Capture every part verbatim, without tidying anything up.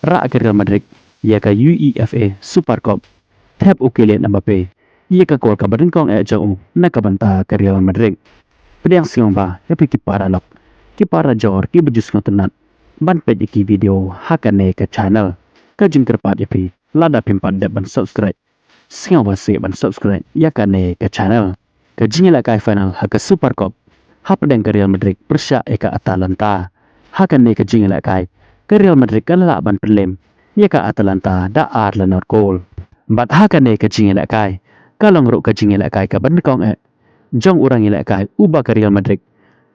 rah ka Real Madrid ïa ka UEFA Super Cup. Thep u Kylian Mbappe ïa ka kol kaba nyngkong eh jong u na ka bynta ka Real Madrid. Pdiang sngewbha ïa phi ki para lok, ki para jor, kiba ju sngewtynnat ban peit ïa ki video ha kane ka channel. Ka jingkyrpad ïa phi, lada phim pat dep ban subscribe, sngewbha seh ban subscribe ïa kane ka channel. Ka jingïalehkai final ha ka Super Cup hapdeng ka Real Madrid pyrshah ïa ka Atalanta. Ha kane ka jingïalehkai, ka Real Madrid ka la lah ban pynlem ïa ka Atalanta da ar la nod kol. Bad ha kane ka jingïalehkai, ka long ruh ka jingïalehkai kaba nyngkong eh jong u rangïalehkai uba ka Real Madrid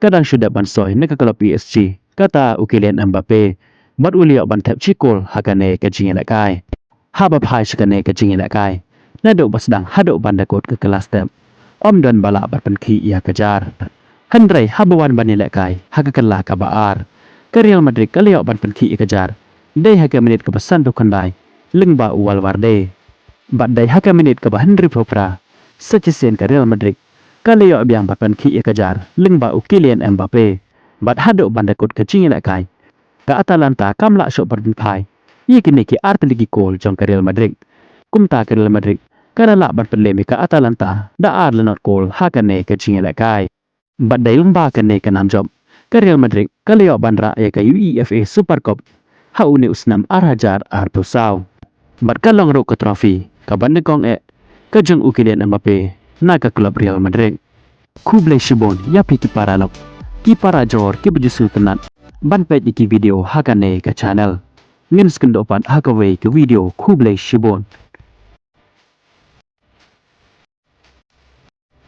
ka dang shu dep ban soi na ka klub P S G, kata u Kylian Mbappe. Bad u la ïoh ban thep shi kol ha kane ka jingïalehkai. Haba phai sha kane ka jingïalehkai, naduh ba sdang haduh ban da kut ka kylla step, ym don ba lah ban pynkhih ïa ka jar. Hynrei haba wan ban ïalehkai ha ka kylla kaba ar, ka Real Madrid ka la ïoh ban pynkhih ïa ka jar dei ha ka minit kaba sanphew khyndai lyngba u Valverde. Bad dei ha ka minit kaba hynriewphew phra, sa shisien ka Real Madrid ka la ïoh biang ban pynkhih ïa ka jar lyngba u Kylian Mbappe. Bad haduh ban da kut ka jingïalehkai, ka Atalanta kam lah shuh ban pynphai ïa kine ki artylli ki kol jong ka Real Madrid. Kumta ka Real Madrid ka la lah ban pynlem ïa ka Atalanta da ar la nod kol ha kane ka jingïalehkai. Bad dei lyngba kane ka nam jop, ka Real Madrid ka la ïoh ban rah ïa ka UEFA Super Cup ha une u snem ar hajar arphew saw. Bad ka long ruh ka trophy kaba nyngkong eh ka jong u Kylian Mbappe na ka klub Real Madrid. Khublei shibun ïa phi ki para lok, ki para jor, kiba ju sngewtynnat ban peit ïa ki video ha kane ka channel. Ngin sa ïakynduh pat ha kawei ka video. Khublei shibun.